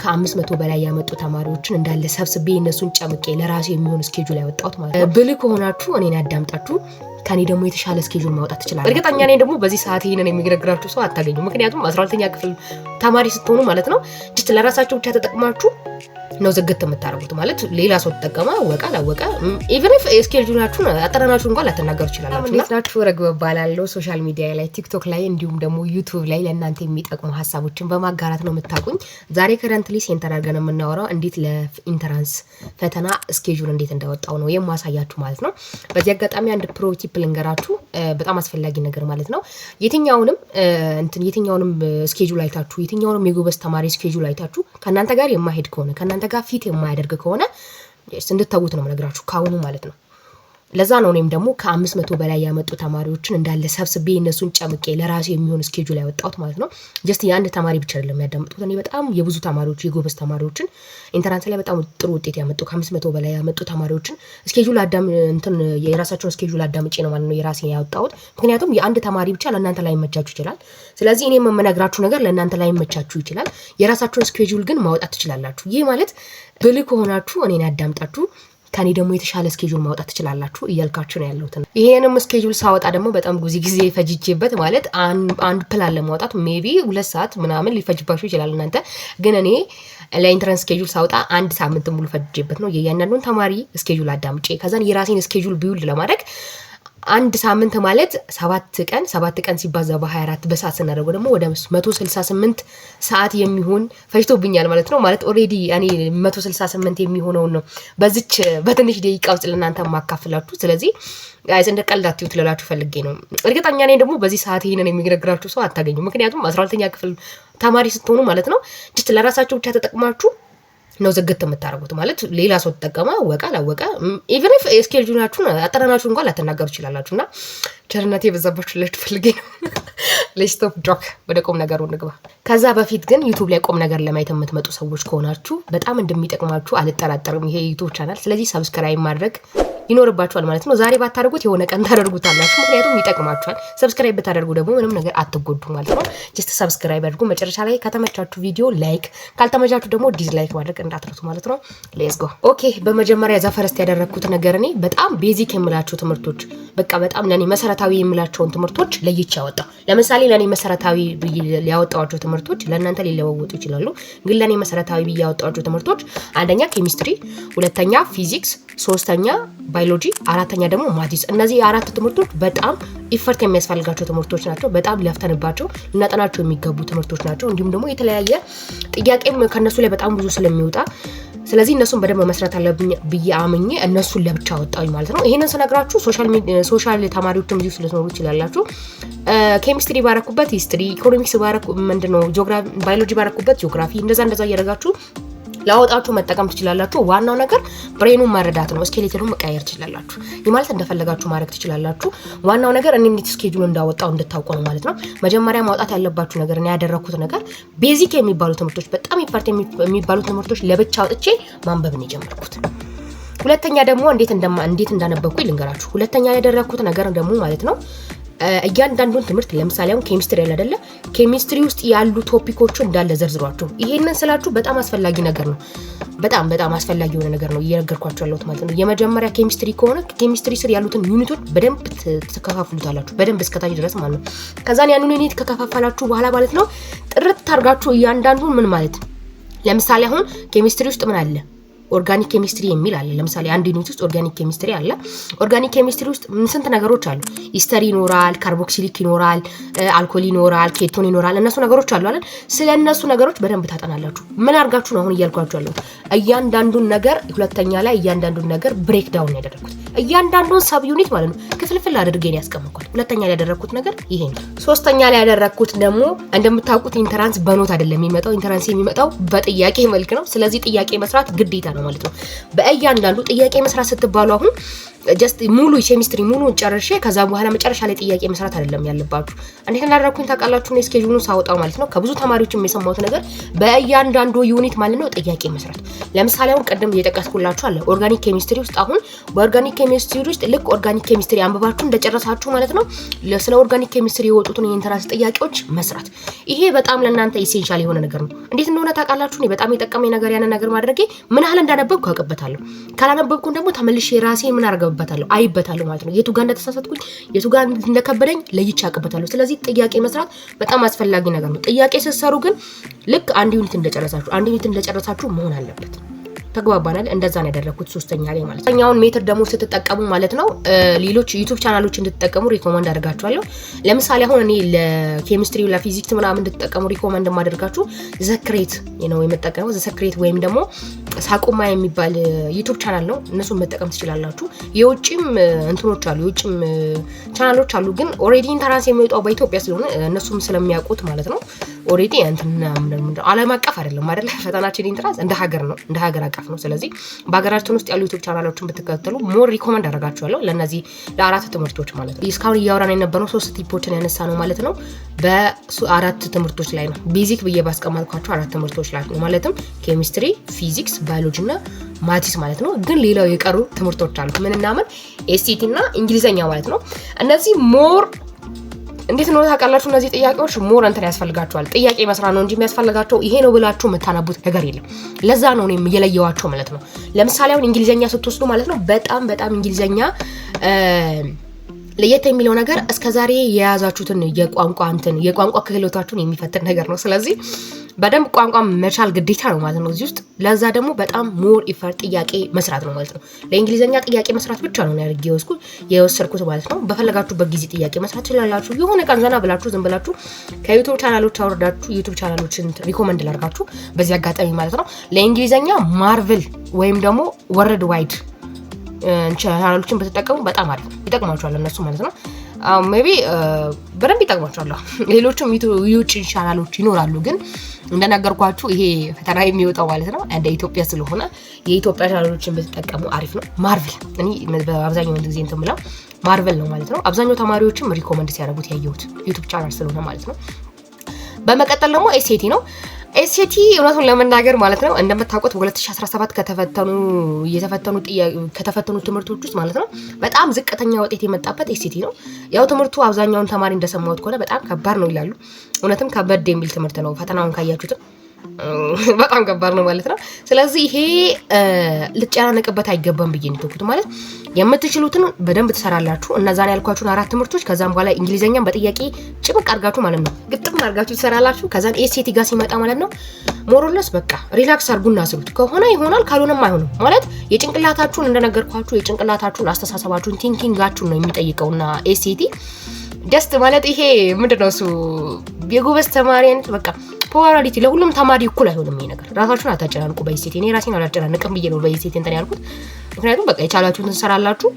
ከ500 በላይ ያመጡ ተማሪዎችን እንዳለ ሰብስቤ እነሱን ጨምቄ ለራሴ የሚሆን schedule ያወጣሁት ማለት ነው። ብልህ ከሆናችሁ እኔን አዳምጣችሁ ከኔ ደግሞ የተሻለ schedule ማውጣት ትችላላችሁ። እርግጠኛ ነኝ ደግሞ በዚህ ሰዓት ይህንን የሚነግራችሁ ሰው አታገኙ። ምክንያቱም 12ኛ ክፍል ተማሪ ስትሆኑ ማለት ነው just ለራሳችሁ ብቻ ተጠቅማችሁ ነው ዝግት የምታደርጉት። ማለት ሌላ ሰው ተጠቀመ አወቀ አላወቀ even if schedule ኣችሁን አጠናናችሁን እንኳን ላትናገሩ ትችላላችሁ። እንዴት ናችሁ? ረግብ እባላለሁ። Social media ላይ፣ ቲክቶክ ላይ እንዲሁም ደግሞ ዩቱብ ላይ ለእናንተ የሚጠቅሙ ሀሳቦችን በማጋራት ነው የምታውቁኝ። ዛሬ currently center አድርገን የምናወራው እንዴት ለ entrance ፈተና schedule እንዴት እንዳወጣው ነው የማሳያችሁ ማለት ነው። በዚህ አጋጣሚ አንድ pro tip ልንገራችሁ፣ በጣም አስፈላጊ ነገር ማለት ነው። የትኛውንም እንትን የትኛውንም schedule አይታችሁ፣ የትኛውንም የጎበዝ ተማሪ schedule አይታችሁ ከእናንተ ጋር የማይሄድ ከሆነ፣ ከእናንተ ጋር fit የማያደርግ ከሆነ እንድታውቁት ነው የምነግራችሁ ካሁኑ ማለት ነው። ለዛ ነው እኔም ደግሞ ከ500 በላይ ያመጡ ተማሪዎችን እንዳለ ሰብስቤ እነሱን ጨምቄ ለራሴ የሚሆን schedule ያወጣሁት ማለት ነው። Just የአንድ ተማሪ ብቻ አይደለም ያዳመጥኩት። እኔ በጣም የብዙ ተማሪዎች፣ የጎበዝ ተማሪዎችን፣ entrance ላይ በጣም ጥሩ ውጤት ያመጡ፣ ከ500 በላይ ያመጡ ተማሪዎችን schedule አዳም እንትን የራሳቸውን schedule አዳምጬ ነው ማለት ነው የራሴን ያወጣሁት። ምክንያቱም የአንድ ተማሪ ብቻ ለእናንተ ላይመቻችሁ ይችላል። ስለዚህ እኔም የምነግራችሁ ነገር ለእናንተ ላይመቻችሁ ይችላል። የራሳችሁን schedule ግን ማውጣት ትችላላችሁ። ይህ ማለት ብልህ ከሆናችሁ እኔን አዳምጣችሁ ከኔ ደግሞ የተሻለ schedule ማውጣት ትችላላችሁ እያልካችሁ ነው ያለሁት። ይሄንም schedule ሳወጣ ደግሞ በጣም ብዙ ጊዜ ፈጅቼበት፣ ማለት አንድ ፕላን ለማውጣት maybe 2 ሰዓት ምናምን ሊፈጅባችሁ ይችላል። እናንተ ግን እኔ ለ entrance schedule ሳወጣ አንድ ሳምንት ሙሉ ፈጅቼበት ነው፣ የእያንዳንዱን ተማሪ schedule አዳምጬ ከዛን የራሴን schedule build ለማድረግ። አንድ ሳምንት ማለት 7 ቀን፣ 7 ቀን ሲባዛ በ24 በሰዓት ስናደርገው ደግሞ ወደ 168 ሰዓት የሚሆን ፈጅቶብኛል ማለት ነው። ማለት already እኔ 168 የሚሆነውን ነው በዚች በትንሽ ደቂቃ ውስጥ ለእናንተ ማካፍላችሁ። ስለዚህ guys፣ እንደ ቀልድ አትዩት ልላችሁ ፈልጌ ነው። እርግጠኛ ነኝ ደግሞ በዚህ ሰዓት ይህንን የሚነግራችሁ ሰው አታገኙ። ምክንያቱም 12ኛ ክፍል ተማሪ ስትሆኑ ማለት ነው just ለራሳችሁ ብቻ ተጠቅማችሁ ነው ዝግት የምታደርጉት። ማለት ሌላ ሰው ተጠቀመ አወቀ አላወቀ even if schedule ኣችሁን አጠናናችሁን እንኳን ላትናገሩ ትችላላችሁ። እና ቸርነት የበዛባችሁ ልላችሁ ፈልጌ ነው። Let's stop joke፣ ወደ ቁም ነገሩ እንግባ። ከዛ በፊት ግን ዩቱብ ላይ ቁም ነገር ለማየት የምትመጡ ሰዎች ከሆናችሁ በጣም እንደሚጠቅማችሁ አልጠራጠርም ይሄ ዩቱብ ቻናል። ስለዚህ subscribe ማድረግ ይኖርባችኋል ማለት ነው። ዛሬ ባታደርጉት የሆነ ቀን ታደርጉታላችሁ፣ ምክንያቱም ይጠቅማችኋል። Subscribe ብታደርጉ ደግሞ ምንም ነገር አትጎዱ ማለት ነው። Just subscribe አድርጉ። መጨረሻ ላይ ከተመቻችሁ ቪዲዮ like፣ ካልተመቻችሁ ደግሞ dislike ማድረግ እንዳትረሱ ማለት ነው። Let's go። Okay፣ በመጀመሪያ the first ያደረግኩት ነገር እኔ በጣም basic የምላቸው ትምህርቶች፣ በቃ በጣም ለእኔ መሰረታዊ የምላቸውን ትምህርቶች ለይቼ አወጣሁ። ለምሳሌ ለእኔ መሰረታዊ ብዬ ያወጣኋቸው ትምህርቶች ለእናንተ ሊለዋወጡ ይችላሉ፣ ግን ለእኔ መሰረታዊ ብዬ ያወጣኋቸው ትምህርቶች አንደኛ ኬሚስትሪ፣ ሁለተኛ ፊዚክስ፣ ሶስተኛ ባዮሎጂ፣ አራተኛ ደግሞ maths። እነዚህ አራት ትምህርቶች በጣም effort የሚያስፈልጋቸው ትምህርቶች ናቸው። በጣም ለፍተንባቸው ልናጠናቸው የሚገቡ ትምህርቶች ናቸው። እንዲሁም ደግሞ የተለያየ ጥያቄም ከእነሱ ላይ በጣም ብዙ ስለሚወጣ፣ ስለዚህ እነሱን በደንብ መስራት አለብኝ ብዬ አምኜ እነሱን ለብቻ አወጣሁኝ ማለት ነው። ይሄንን ስነግራችሁ social ተማሪዎችም እዚሁ ስለትኖሩ ይችላላችሁ። ኬሚስትሪ ባረኩበት history፣ economics ባረኩ ምንድነው ባዮሎጂ ባረኩበት ጂኦግራፊ፣ እንደዛ እንደዛ እያደረጋችሁ ላወጣችሁ መጠቀም ትችላላችሁ። ዋናው ነገር brain ኑን መረዳት ነው። Skeleton ኑን መቀየር ትችላላችሁ። ይህ ማለት እንደፈለጋችሁ ማድረግ ትችላላችሁ። ዋናው ነገር እኔ እንዴት schedule እንዳወጣው እንድታውቁ ነው ማለት ነው። መጀመሪያ ማውጣት ያለባችሁ ነገር፣ እኔ ያደረኩት ነገር basic የሚባሉ ትምህርቶች፣ በጣም effort የሚባሉ ትምህርቶች ለብቻ አውጥቼ ማንበብ ነው የጀመርኩት። ሁለተኛ ደግሞ እንዴት እንዳነበብኩኝ ልንገራችሁ። ሁለተኛ ያደረኩት ነገር ደግሞ ማለት ነው እያንዳንዱን ትምህርት፣ ለምሳሌ አሁን ኬሚስትሪ ያለ አይደለ? ኬሚስትሪ ውስጥ ያሉ topic ኦቹ እንዳለ ዘርዝሯቸው። ይሄንን ስላችሁ በጣም አስፈላጊ ነገር ነው። በጣም በጣም አስፈላጊ የሆነ ነገር ነው እየነገርኳችሁ ያለሁት ማለት ነው። የመጀመሪያ ኬሚስትሪ ከሆነ ኬሚስትሪ ስር ያሉትን unit ኦች በደንብ ትከፋፍሉታላችሁ፣ በደንብ እስከታች ድረስ ማለት ነው። ከዛን ያንን unit ከከፋፈላችሁ በኋላ ማለት ነው ጥርት አድርጋችሁ እያንዳንዱን ምን ማለት፣ ለምሳሌ አሁን ኬሚስትሪ ውስጥ ምን አለ? Organic chemistry የሚል አለ። ለምሳሌ አንድ unit ውስጥ organic chemistry አለ። Organic chemistry ውስጥ ስንት ነገሮች አሉ? Ester ይኖራል፣ carboxylic ይኖራል፣ አልኮል ይኖራል፣ ketone ይኖራል። እነሱ ነገሮች አሉ አይደል? ስለ እነሱ ነገሮች በደንብ ታጠናላችሁ። ምን አድርጋችሁ ነው አሁን እያልኳችሁ ያለሁት? እያንዳንዱን ነገር፣ ሁለተኛ ላይ እያንዳንዱን ነገር break down ያደረግኩት፣ እያንዳንዱን sub unit ማለት ነው ክፍልፍል አድርጌ ነው ያስቀመጥኳት። ሁለተኛ ላይ ያደረግኩት ነገር ይሄ ነው። ሶስተኛ ላይ ያደረግኩት ደግሞ እንደምታውቁት entrance በ note አይደለም የሚመጣው። Entrance የሚመጣው በጥያቄ መልክ ነው። ስለዚህ ጥያቄ መስራት ግዴታ ነው ማለት ነው። በእያንዳንዱ ጥያቄ መስራት ስትባሉ አሁን Just ሙሉ ኬሚስትሪ ሙሉ ጨርሼ ከዛ በኋላ መጨረሻ ላይ ጥያቄ መስራት አይደለም ያለባችሁ። እንዴት እንዳደረኩኝ ታውቃላችሁ? እኔ schedule ኡን ሳወጣው ማለት ነው ከብዙ ተማሪዎች የሰማሁት ነገር በእያንዳንዱ unit ማለት ነው ጥያቄ መስራት። ለምሳሌ አሁን ቅድም እየጠቀስኩላችሁ አለ organic chemistry ውስጥ፣ አሁን በ organic chemistry ውስጥ ልክ organic chemistry አንብባችሁ እንደጨረሳችሁ ማለት ነው ስለ organic chemistry የወጡትን የ entrance ጥያቄዎች መስራት። ይሄ በጣም ለእናንተ essential የሆነ ነገር ነው። እንዴት እንደሆነ ታውቃላችሁ? እኔ በጣም የጠቀመኝ ነገር ያንን ነገር ማድረጌ ምን ያህል እንዳነበብኩ አውቅበታለሁ። ካላነበብኩም ደግሞ ተመልሼ ራሴ ምን አደርግበታለሁ፣ አይበታለሁ ማለት ነው። የቱ ጋር እንደተሳሳትኩኝ፣ የቱ ጋር እንደከበደኝ ለይቼ አውቅበታለሁ። ስለዚህ ጥያቄ መስራት በጣም አስፈላጊ ነገር ነው። ጥያቄ ስትሰሩ ግን ልክ አንድ unit እንደጨረሳችሁ መሆን አለበት። ተግባባናል። እንደዛ ነው ያደረኩት ሶስተኛ ላይ ማለት ነው። ኛውን method ደግሞ ስትጠቀሙ ማለት ነው ሌሎች YouTube ቻናሎች እንድትጠቀሙ recommend አደርጋችኋለሁ። ለምሳሌ አሁን እኔ ለኬሚስትሪ፣ ለፊዚክስ ምናምን እንድትጠቀሙ recommend የማደርጋችሁ The Secret ነው የምጠቀመው። The Secret ወይም ደግሞ ሳቁማ የሚባል YouTube channel ነው። እነሱን መጠቀም ትችላላችሁ። የውጭም እንትኖች አሉ፣ የውጭም ቻናሎች አሉ። ግን already entrance የሚወጣው በኢትዮጵያ ስለሆነ እነሱም ስለሚያውቁት ማለት ነው already እንትን ዓለም አቀፍ አይደለም አይደለ? ፈተናችን entrance እንደ ሀገር ነው፣ እንደ ሀገር አቀፍ ነው። ስለዚህ በሀገራችን ውስጥ ያሉ YouTube ቻናሎችን ብትከተሉ more recommend አደርጋችኋለሁ ለእነዚህ ለአራት ትምህርቶች ማለት ነው። እስካሁን እያወራን የነበረው ሶስት tip ኦችን ያነሳ ነው ማለት ነው በአራት ትምህርቶች ላይ ነው። Basic ብዬ ባስቀመጥኳቸው አራት ትምህርቶች ላይ ነው። ማለትም ኬሚስትሪ፣ ፊዚክስ፣ ባዮሎጂ እና maths ማለት ነው። ግን ሌላው የቀሩ ትምህርቶች አሉ። ምንና ምን? SAT እና እንግሊዘኛ ማለት ነው። እነዚህ more እንዴት ነው ታውቃላችሁ? እነዚህ ጥያቄዎች more እንትን ያስፈልጋቸዋል። ጥያቄ መስራት ነው እንጂ የሚያስፈልጋቸው ይሄ ነው ብላችሁ የምታነቡት ነገር የለም። ለዛ ነው እኔም እየለየዋቸው ማለት ነው። ለምሳሌ አሁን እንግሊዘኛ ስትወስዱ ማለት ነው በጣም በጣም እንግሊዘኛ ለየት የሚለው ነገር እስከዛሬ የያዛችሁትን የቋንቋ እንትን የቋንቋ ክህሎታችሁን የሚፈትን ነገር ነው። ስለዚህ በደንብ ቋንቋ መቻል ግዴታ ነው ማለት ነው እዚህ ውስጥ። ለዛ ደግሞ በጣም more effort ጥያቄ መስራት ነው ማለት ነው። ለእንግሊዝኛ ጥያቄ መስራት ብቻ ነው ያደርግ የወሰድኩት ማለት ነው። በፈለጋችሁበት ጊዜ ጥያቄ መስራት ትችላላችሁ። የሆነ ቀን ዘና ብላችሁ ዝም ብላችሁ ከ YouTube ቻናሎች አውርዳችሁ YouTube ቻናሎችን recommend ላርጋችሁ በዚህ አጋጣሚ ማለት ነው። ለእንግሊዝኛ Marvel ወይም ደግሞ Worldwide ቻናሎችን ብትጠቀሙ በጣም አሪፍ ነው። ይጠቅማችኋል እነሱ ማለት ነው። Maybe በደንብ ይጠቅማችኋል። ሌሎችም የውጭ ቻናሎች ይኖራሉ፣ ግን እንደነገርኳችሁ ይሄ ፈተና የሚወጣው ማለት ነው እንደ ኢትዮጵያ ስለሆነ የኢትዮጵያ ቻናሎችን ብትጠቀሙ አሪፍ ነው። Marvel፣ እኔ በአብዛኛው ጊዜ እንትን የምለው Marvel ነው ማለት ነው። አብዛኛው ተማሪዎችም recommend ሲያደርጉት ያየሁት YouTube channel ስለሆነ ማለት ነው። በመቀጠል ደግሞ SAT ነው። SAT እውነቱን ለመናገር ማለት ነው እንደምታውቁት በ2017 ከተፈተኑ ትምህርቶች ውስጥ ማለት ነው በጣም ዝቅተኛ ውጤት የመጣበት SAT ነው። ያው ትምህርቱ አብዛኛውን ተማሪ እንደሰማሁት ከሆነ በጣም ከባድ ነው ይላሉ። እውነትም ከበድ የሚል ትምህርት ነው። ፈተናውን ካያችሁትም በጣም ከባድ ነው ማለት ነው። ስለዚህ ይሄ ልጨናነቅበት አይገባም ብዬ ነው የተውኩት። ማለት የምትችሉትን በደንብ ትሰራላችሁ። እነዛን ያልኳችሁን አራት ትምህርቶች፣ ከዛም በኋላ እንግሊዘኛን በጥያቄ ጭምቅ አድርጋችሁ ማለት ነው ግጥም አድርጋችሁ ትሰራላችሁ። ከዛን SAT ጋር ሲመጣ ማለት ነው more or less በቃ relax አድርጉና ስሩት። ከሆነ ይሆናል፣ ካልሆነም አይሆንም። ማለት የጭንቅላታችሁን፣ እንደነገርኳችሁ የጭንቅላታችሁን፣ አስተሳሰባችሁን፣ thinking ኣችሁን ነው የሚጠይቀውና SAT just ማለት ይሄ ምንድነው እሱ የጎበዝ ተማሪ አይነት በቃ probability ለሁሉም ተማሪ እኩል አይሆንም። ይሄ ነገር ራሳችሁን አታጨናንቁ በ SAT። እኔ ራሴን አላጨናንቅም ብዬ ነው በ SAT እንትን ያልኩት። ምክንያቱም በቃ የቻላችሁትን ትሰራላችሁ።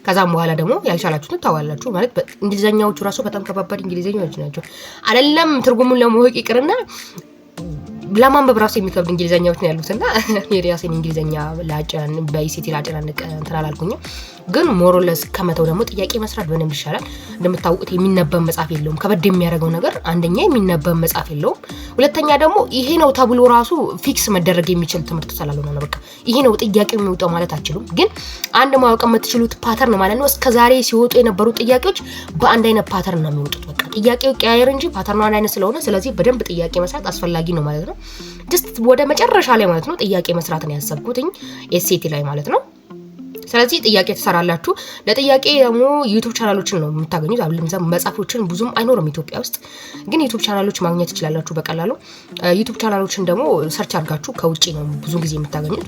ከዛም በኋላ ደግሞ ያልቻላችሁትን ታዋላችሁ። ማለት እንግሊዘኛዎቹ ራሱ በጣም ከባባድ እንግሊዘኛዎች ናቸው። አይደለም ትርጉሙን ለማወቅ ይቅርና ለማንበብ ራሱ የሚከብድ እንግሊዘኛዎች ነው ያሉት እና የራሴን እንግሊዘኛ በ SAT ላጨናንቅ እንትን አላልኩኝም። ግን more or less ከመተው ደግሞ ጥያቄ መስራት በደንብ ይሻላል። እንደምታውቁት የሚነበብ መጽሐፍ የለውም። ከበድ የሚያደርገው ነገር አንደኛ የሚነበብ መጽሐፍ የለውም። ሁለተኛ ደግሞ ይሄ ነው ተብሎ ራሱ fix መደረግ የሚችል ትምህርት ስላልሆነ ነው። በቃ ይሄ ነው ጥያቄው የሚወጣው ማለት አትችሉም። ግን አንድ ማወቅ የምትችሉት pattern ማለት ነው እስከዛሬ ሲወጡ የነበሩ ጥያቄዎች በአንድ አይነት pattern ነው የሚወጡት። በቃ ጥያቄው ቀያየር እንጂ pattern ኡ አንድ አይነት ስለሆነ ስለዚህ በደንብ ጥያቄ መስራት አስፈላጊ ነው ማለት ነው። Just ወደ መጨረሻ ላይ ማለት ነው ጥያቄ መስራት ነው ያሰብኩትኝ SAT ላይ ማለት ነው። ስለዚህ ጥያቄ ትሰራላችሁ። ለጥያቄ ደግሞ YouTube ቻናሎችን ነው የምታገኙት። አሁን ለምሳሌ መጽሐፎችን ብዙም አይኖርም ኢትዮጵያ ውስጥ፣ ግን YouTube ቻናሎች ማግኘት ትችላላችሁ በቀላሉ። YouTube ቻናሎችን ደግሞ search አድርጋችሁ ከውጭ ነው ብዙ ጊዜ የምታገኙት።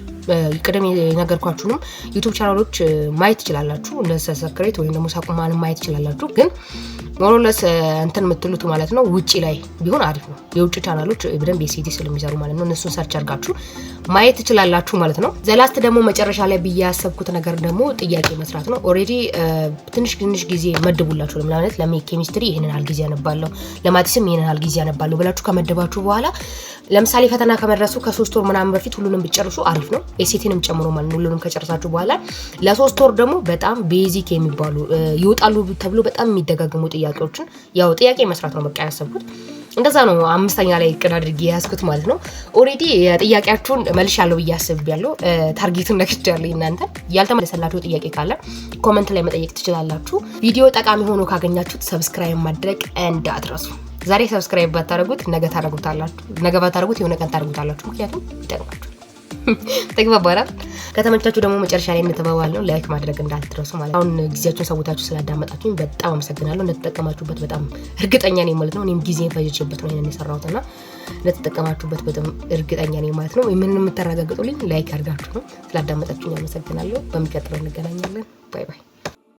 ቅድም የነገርኳችሁንም YouTube ቻናሎች ማየት ትችላላችሁ። እንደ The Secret ወይም ደግሞ ሳቁማን ማየት ትችላላችሁ። ግን More or less እንትን የምትሉት ማለት ነው ውጪ ላይ ቢሆን አሪፍ ነው። የውጭ ቻናሎች በደንብ SAT ስለሚሰሩ ማለት ነው። እነሱን search አድርጋችሁ ማየት ትችላላችሁ ማለት ነው። The last ደግሞ መጨረሻ ላይ ብዬ ያሰብኩት ነገር ደግሞ ጥያቄ መስራት ነው። Already ትንሽ ትንሽ ጊዜ መድቡላችሁ ማለት ለኬሚስትሪ ይህንን ያህል ጊዜ ያነባለሁ፣ ለ maths ም ይህንን ያህል ጊዜ ያነባለሁ ብላችሁ ከመደባችሁ በኋላ ለምሳሌ ፈተና ከመድረሱ ከ3 ወር ምናምን በፊት ሁሉንም ብትጨርሱ አሪፍ ነው። SAT ንም ጨምሮ ማለት ነው። ሁሉንም ከጨረሳችሁ በኋላ ለ3 ወር ደግሞ በጣም basic የሚባሉ፣ ይወጣሉ ተብሎ በጣም የሚደጋገሙ ጥያቄዎችን ያው ጥያቄ መስራት ነው በቃ ያሰብኩት። እንደዛ ነው አምስተኛ ላይ እቅድ አድርጌ የያዝኩት ማለት ነው። Already የጥያቄያችሁን መልሻለሁ ብዬ አስቤያለሁ። Target ኡን ነክቻለሁ። እናንተ ያልተመለሰላችሁ ጥያቄ ካለ comment ላይ መጠየቅ ትችላላችሁ። ቪዲዮ ጠቃሚ ሆኖ ካገኛችሁት subscribe ማድረግ እንዳትረሱ። ዛሬ subscribe ባታደርጉት ነገ ታደርጉታላችሁ። ነገ ባታደርጉት የሆነ ቀን ታደርጉታላችሁ። ምክንያቱም ይጠቅማችኋል። ተግባባናል። ከተመቻችሁ ደግሞ መጨረሻ ላይ እንደተባባልነው like ማድረግ እንዳትረሱ ማለት። አሁን ጊዜያችሁን ሰውታችሁ ስላዳመጣችሁኝ በጣም አመሰግናለሁ። እንደተጠቀማችሁበት በጣም እርግጠኛ ነኝ ማለት ነው። እኔም ጊዜን ፈጅቼበት ነው ይሄንን የሰራሁት እና እንደተጠቀማችሁበት በጣም እርግጠኛ ነኝ ማለት ነው። ምን የምታረጋግጡልኝ like አድርጋችሁ ነው። ስላዳመጣችሁኝ አመሰግናለሁ። በሚቀጥለው እንገናኛለን። Bye bye።